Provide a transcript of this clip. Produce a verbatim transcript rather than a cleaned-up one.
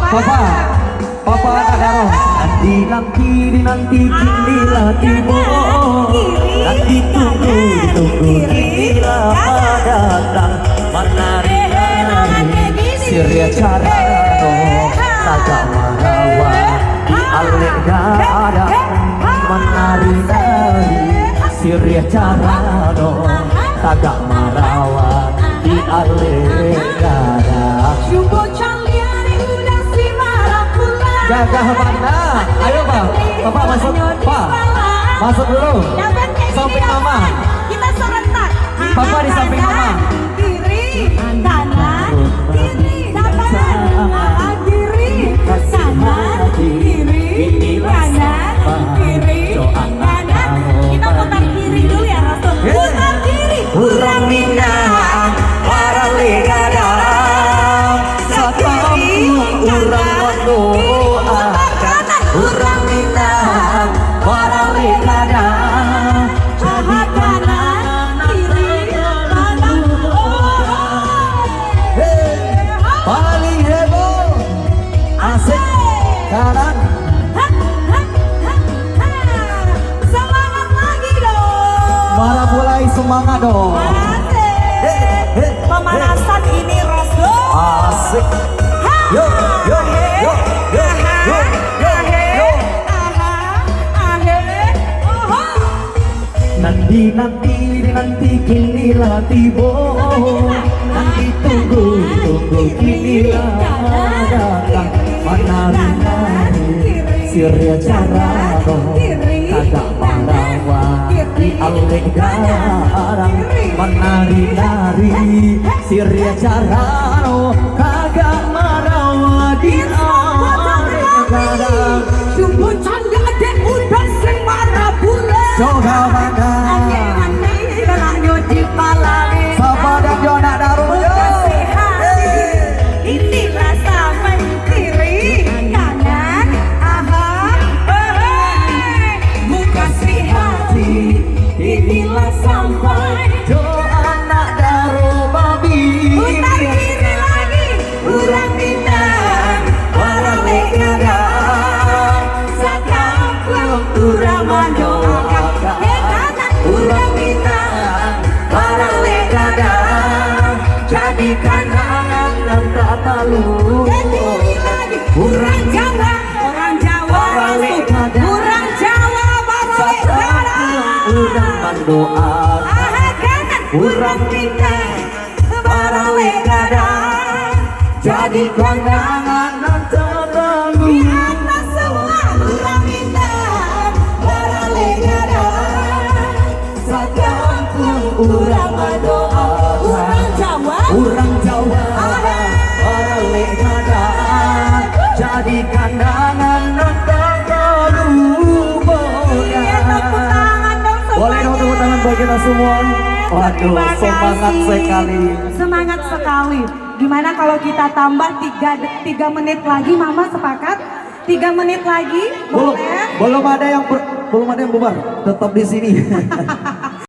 Papa, Papa anak daro. Nanti-nanti dinanti kini lah tibo. Nanti tunggu ditunggu kini lah datang. Manari-nari siriah carano, tagak marawa di alek gadang. Manari-nari siriah carano, tagak marawa di alek gadang. Cubo caliak udah si marah pulang. Gagah bana. Ayo, Pak. Bapak masuk, Pak. Masuk dulu. Samping Mama. Kita serentak. Papa di samping Mama. Kiri, kanan, kiri, kanan, kiri, kanan, kiri, kanan, kiri, kanan. Kita putar kiri dulu ya, Rasul. Putar kiri. Urang Minang, baralek gadang. Sakampuang urang mandoakan. Urang Minang, baralek gadang. Jadi kanan, kiri, kanan. Oh. Hei, paling heboh. Asik. Kanan. Semangat lagi dong. Marapulai semangat dong. Asik. Hei, hei, hei. Pemanasan ini, Rasul. Asik. Ha. Yo, yo, yo, yo, yo, yo. Aha, aha, oho. Nanti-nanti dinanti kini lah tibo. Nanti tunggu-tunggu kini lah datang. Manari-nari siriah carano, tagak marawa di alek gadang. Manari-nari siriah carano, tagak marawa di alek gadang. Sungguh canggih dek udah sing marah bulan. Coba bangga. Oke, nanti geraknya di pala ni. Sabar dan jo anak daro, yo. Kasih hati. Hei. Inilah sampai kiri, kanan, aha, hei. Buka si hati, inilah sampai. Jo anak daro babi. Putar kiri lagi. Urang Minang, baralek gadang, sakampuang urang mandoakan. Urang Minang, baralek gadang, jadi kanangan nan tak talupakan. Urang Jawa, urang Jawa, baralek gadang. Urang Jawa, baralek gadang. Sakampuang urang mandoakan. Aha, kanan. Urang Minang, baralek gadang, jadi kanangan nan tak talupakan. Di atas semua urang Minang, baralek gadang, sakampuang urang badoa. Urang Jawa. Urang Jawa, aha, baralek gadang, jadi kanangan nan tak talupakan. Iya, tepuk tangan dong semuanya. Boleh dong tepuk tangan buat kita semua. Waduh, semangat sekali. Semangat sekali. Gimana kalau kita tambah tiga de-, tiga menit lagi, Mama sepakat? Tiga menit lagi, boleh? Belum, belum ada yang ber-, belum ada yang bubar. Tetap di sini.